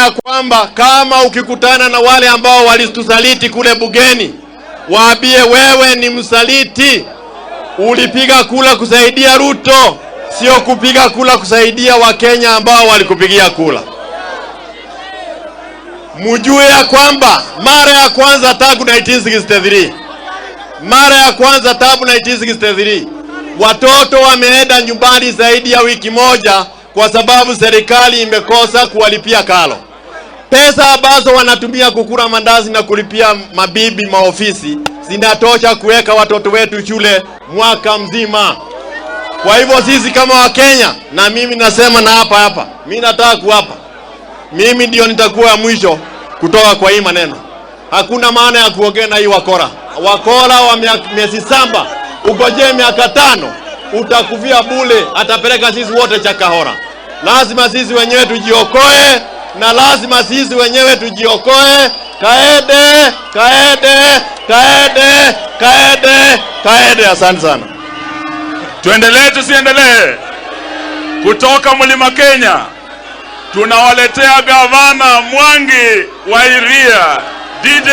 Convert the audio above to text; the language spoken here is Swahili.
ya kwamba kama ukikutana na wale ambao walitusaliti kule bungeni, waambie wewe ni msaliti. Ulipiga kura kusaidia Ruto, sio kupiga kura kusaidia Wakenya ambao walikupigia kura. Mjue ya kwamba mara ya kwanza tangu 1963, mara ya kwanza tangu 1963, watoto wameenda nyumbani zaidi ya wiki moja kwa sababu serikali imekosa kuwalipia karo. Pesa ambazo wanatumia kukula mandazi na kulipia mabibi maofisi zinatosha kuweka watoto wetu shule mwaka mzima. Kwa hivyo sisi kama Wakenya, na mimi nasema na hapa hapa, mimi nataka kuapa, mimi ndio nitakuwa ya mwisho kutoka kwa hii maneno. Hakuna maana ya kuongea na hii wakora. Wakora wa miezi 7, ungojee miaka 5, utakufia bure, atapeleka sisi wote Shakahola. Lazima sisi wenyewe tujiokoe, na lazima sisi wenyewe tujiokoe. Kaende, kaende, kaende, kaende, kaende. Asante sana. Tuendelee tusiendelee? Kutoka Mlima Kenya tunawaletea gavana Mwangi wa Iria, DJ.